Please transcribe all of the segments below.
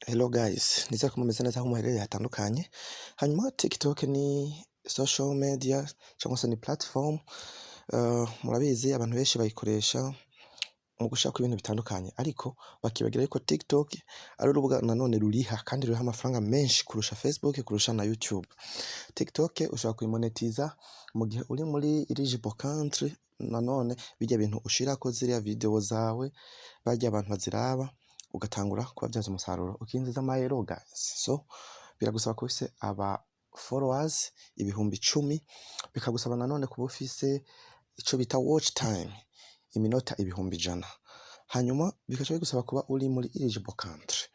Hello guys, nizere ko mumeze neza aho muherereye hatandukanye. Hanyuma TikTok ni social media cyangwa se ni platform, murabizi abantu benshi bayikoresha mu gushaka ibintu bitandukanye, ariko bakibagira yuko TikTok ari urubuga nanone ruriha kandi ruriha amafaranga menshi kurusha Facebook, kurusha na YouTube. TikTok ushobora kuyimonetiza mu gihe uri muri eligible country. Nanone bijya bintu ushirako ziriya video zawe, barya abantu baziraba, ugatangura kubabyaza umusaruro, ukinjiza amayero guys. So biragusaba kuba ufise aba followers 10,000, bikagusaba nanone kuba ufise ico bita watch time iminota 100,000, hanyuma bigaca bigusaba kuba uri muri eligible country.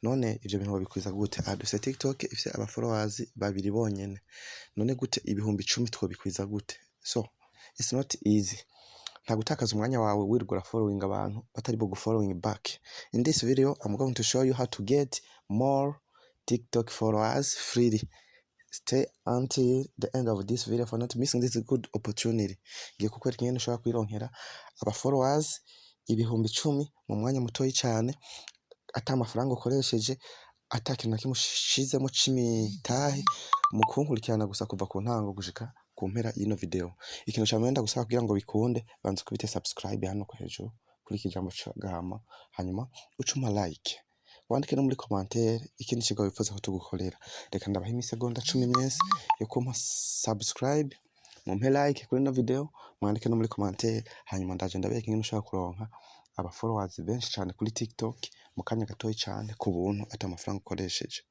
None ivyo bintu wobikwiza gute? Aha dufise TikTok ifise aba followers babiri bonyene, none gute 10,000 twobikwiza gute? So it's not easy. Nta gutakaza umwanya wawe wirirwa ura following abantu batari bugu following back. In this video I'm going to show you how to get more TikTok followers freely. Stay until the end of this video for not missing this good opportunity. Ngiye kukwereka ingene ushobora kwironkera aba followers 10,000 mu mwanya mutoyi cane, ata amafaranga ukoresheje, ata kintu na kimwe ushizemo c'imitahe, mu kunkurikirana gusa kuva ku ntango gushika ku mpera y'ino video. Ikintu ca mbere ndagusaba kugira ngo bikunde, banza ukubite subscribe hano hejuru kuri iki jambo c'agahama, hanyuma uce umpa like, wandike no muri commentaire ikindi cigwa wifuza ko tugukorera. Reka ndabaha imisegonda 10 mwese yo kumpa subscribe, mumpe like kuri ino video, mwandike no muri commentaire, hanyuma ndaje ndabereka ingene ushobora kuronka aba followers benshi cane kuri TikTok mu kanya gatoyi cane, ku buntu, ata amafaranga ukoresheje.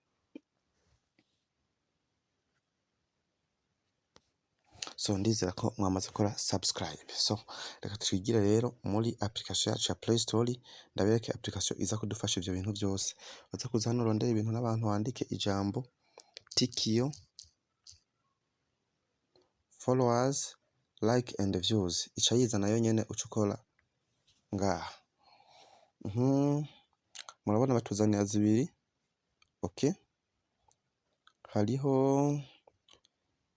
So ndizera ko mwamaze gukora subscribe. So reka twigire rero muri application yacu ya Play Store, ndabereke application iza kudufasha ivyo bintu vyose. Baza kuza hano urondere ibintu n'abantu, wandike ijambo Tikio followers, like and views, ica yizana yo nyene, uca ukora ngaha. Murabona batuzanira zibiri, okay. Hariho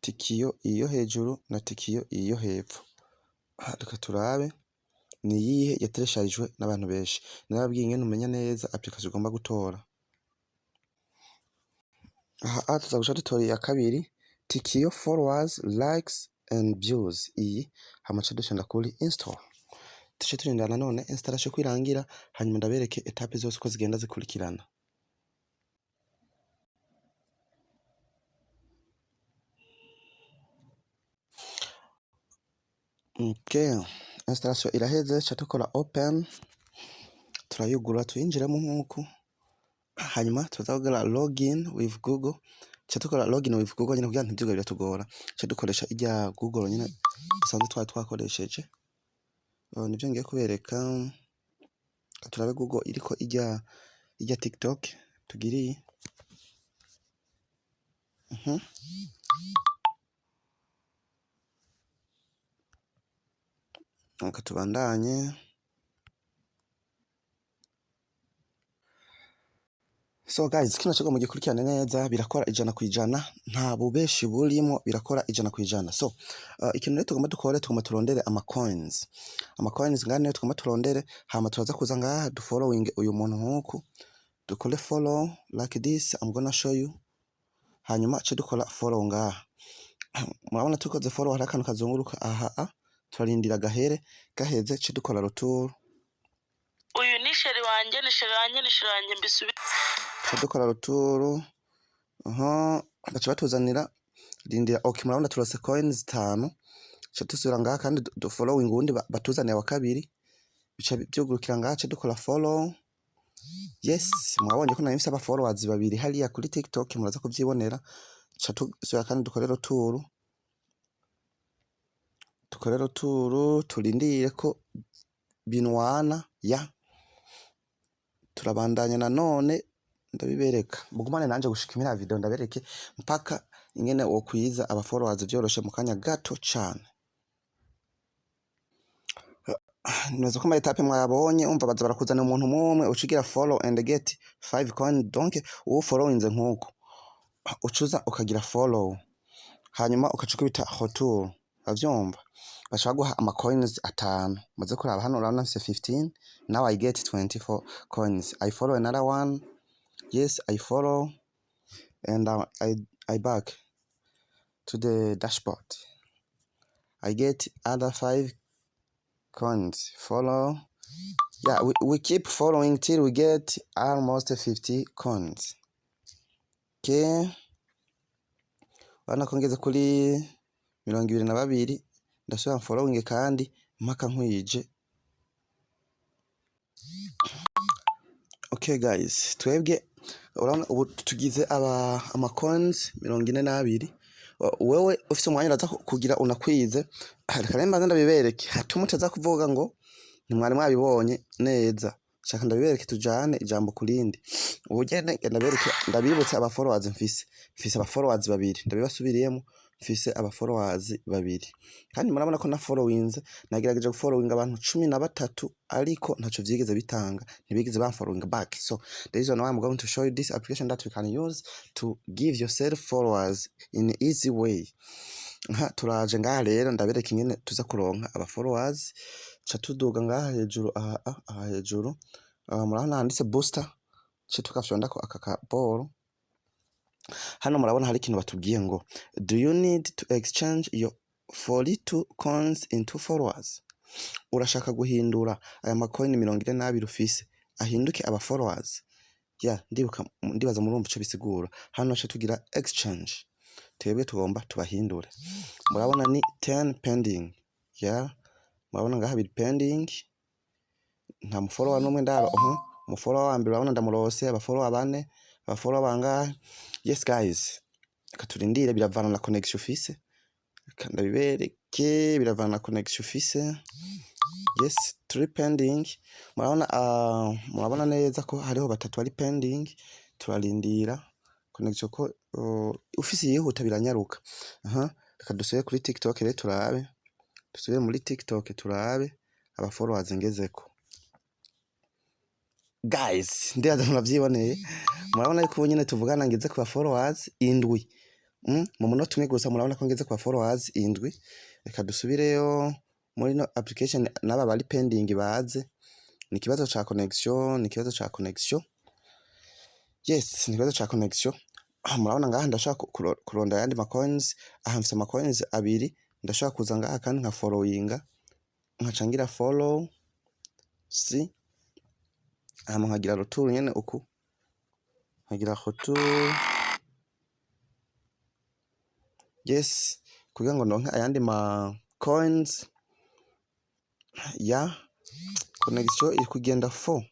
Tikiyo iyo hejuru na Tikiyo iyo hepfo. Reka turabe ni iyihe yateresharijwe n'abantu benshi. Narababwiye ingene umenya neza application ugomba gutora. Aha tuza guca dutora iya kabiri, Tikiyo followers, likes and views, iyi. Hama duce dushonda kuri install, tuce turindira nanone installation ko irangira, hanyuma ndabereke étapes zose uko zigenda zikurikirana. Okay, installation iraheze, ca dukora open, turayugura, tuyinjiremo nk'uku, hanyuma tuza kugira login with Google, ca dukora login with Google nyene kugira ntivyigwe biratugora, ca dukoresha irya Google nyene dusanzwe twari twakoresheje. Nivyo ngiye kubereka. Turabe Google iriko irya TikTok tugiriye. Reka tubandanye. So guys, kino kigo mugikurikirane neza, birakora 100%, nta bubeshi burimo, birakora 100%. So ikintu rero tugomba dukore, tugomba turondere ama coins. Ama coins ngane niyo tugomba turondere, hama turaza kuza ngaha du following uyu muntu nkuku. Dukore follow like this, I'm gonna show you. Hanyuma ce dukora follow ngaha. Murabona tukoze follow hari akantu kazunguruka aha a, turarindira gahere, gaheze ce dukora retour. Uyu ni chéri wanjye, ni chéri wanjye, ni chéri wanjye, mbisubize. Ce dukora retour. Aha baca batuzanira, rindira. Okay, murabona turose coins zitanu. Ce dusubira ngaha kandi du following uwundi batuzaniye wa kabiri, bica vyugurukira ngaha, ce dukora follow. Yes, mwabonye ko nari mfise aba followers babiri hariya kuri TikTok, muraza kuvyibonera. Ca dusubira kandi dukore retour, dukore retour, turindire ko binwana ya turabandanya nanone ndabibereka. Mugumane nanje gushika impera ya video, ndabereke mpaka ingene wokwiza aba followers vyoroshe mu kanya gato cane. Nibaza ko ama étapes mwayabonye. Umva, baza barakuzanira umuntu umwe, uca ugira follow and get 5 coin. Donc uwo followinze nkuko ucuza ukagira follow, hanyuma ukaca ukubita retour, uravyumva, baca baguha ama coins atanu. Maze kuraba hano, urabona mfise 15, now I get 24 coins. I follow another one, Yes, I follow and I back to the dashboard. I get other five coins. Follow. Yeah, we keep following till we get almost 50 coins. Okay. Urabona ko ngeze kuri 22, ndasubira following kandi mpaka nkwije. Okay guys, twebwe urabona ubu tugize aba ama coins 42. Wewe ufise umwanya uraza kugira unakwize. Reka rero mbanze ndabibereke, hatuma utaza kuvuga ngo ntimwari mwabibonye neza. Shaka ndabibereke, tujane ijambo kurindi. Ubugene ndabereke, ndabibutse aba followers mfise. Mfise aba followers babiri, ndabibasubiriyemo, mfise aba followers babiri. Kandi murabona ko na followings nagerageje gufollowing abantu 13, ariko ntaco vyigeze bitanga, ntibigeze bamfollowing back. So the reason why I'm going to show you this application that you can use to give yourself followers in easy way. Nka turaje ngaha rero, ndabereka ingene tuza kuronka aba followers. Ca tuduga ngaha hejuru, aha hejuru. Aha murabona handitse booster, ca tugafyondako aka kaboro. Hano murabona hari ikintu batubwiye ngo: "Do you need to exchange your 42 coins into followers?" Urashaka guhindura aya macoin 42 ufise ahinduke aba followers? Ya, ndibuka, ndibaza murumva ico bisigura. Hano ca tugira exchange, twebwe tugomba tubahindure. Murabona ni 10 pending. Ya, murabona ngaha biri pending, nta mufollower n'umwe ndaronka. Umufollower wa mbere urabona ndamurose, abafollower bane, abafollower bangahe? Yes guys, reka turindire, biravana na connection ufise. Reka ndabibereke, biravana na connection ufise. Yes, three pending. Murabona, murabona neza ko hariho batatu bari pending. Turarindira connection ko ufise yihuta biranyaruka. Aha reka dusubire kuri TikTok rero turabe, dusubire muri TikTok turabe aba followers ngezeko. Guys, ndibaza muravyiboneye. Murabona yuko ubu nyene tuvugana ngeze ku ba followers indwi. Mu munota umwe gusa murabona ko ngeze ku ba followers indwi. Reka dusubireyo muri no application, n'aba bari pending baze. Ni ikibazo ca connection, ni ikibazo ca connection. Yes, ni ikibazo ca connection. Murabona ngaha ndashaka kuronda ayandi ma coins. Aha mfise ama coins abiri, ndashobora kuza ngaha kandi nka followinga, nkaca ngira follow si, hama nkagira retour nyene uku, nkagira retour, yes, kugira ngo ndonke ayandi ma coins. Ya, connection iri kugenda fo,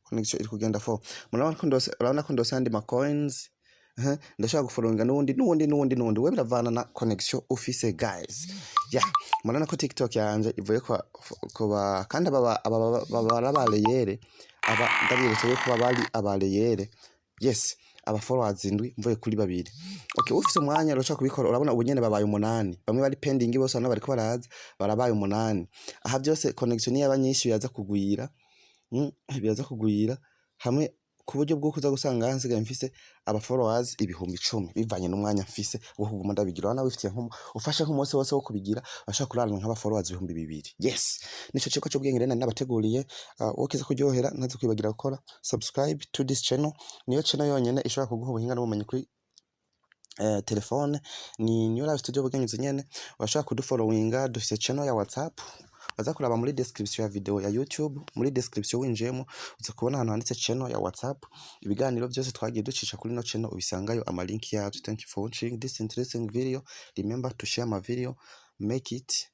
connection iri kugenda fo. Murabona ko ndose, urabona ko ndose ayandi ma coins. Ndashobora gufollowinga n'uwundi, n'uwundi, n'uwundi, n'uwundi. We biravana na connection ufise guys. Yeah, murabona ko TikTok yanje ivuye kwa kuba, kandi aba baba abareyere, aba ndabibutsa yuko baba ari abareyere. Yes, aba followers indwi mvuye kuri babiri. Okay, ufise umwanya urashobora kubikora. Urabona ubu nyene babaye umunani, bamwe bari pending bose urabona bariko baraza, barabaye umunani. Aha byose connection yaba nyinshi biraza kugwira, biraza kugwira hamwe ku buryo bw'uko uza gusanga nsigaye mfise aba followers 10,000, bivanye n'umwanya mfise wo kuguma ndabigira. Urabona wifitiye nko ufashe nk'umunsi wose wo kubigira, urashobora kurarana nk'aba followers 2000. Yes, nico ciko c'ubwenge rero nari nabateguriye. Wowe kiza kuryohera, ntaze kwibagira gukora subscribe to this channel. Niyo channel yonyene ishobora kuguha ubuhinga n'ubumenyi kuri telefone. Ni New Life Studio Bugenzi nyene. Urashobora kudufollowinga, dufise channel ya WhatsApp. Baza kuraba muri description ya video ya YouTube. Muri description winjiyemo uza kubona ahantu handitse channel ya WhatsApp. Ibiganiro byose twagiye ducisha kuri no channel ubisangayo, ama link yacu. Thank you for watching this interesting video. Remember to share my video, make it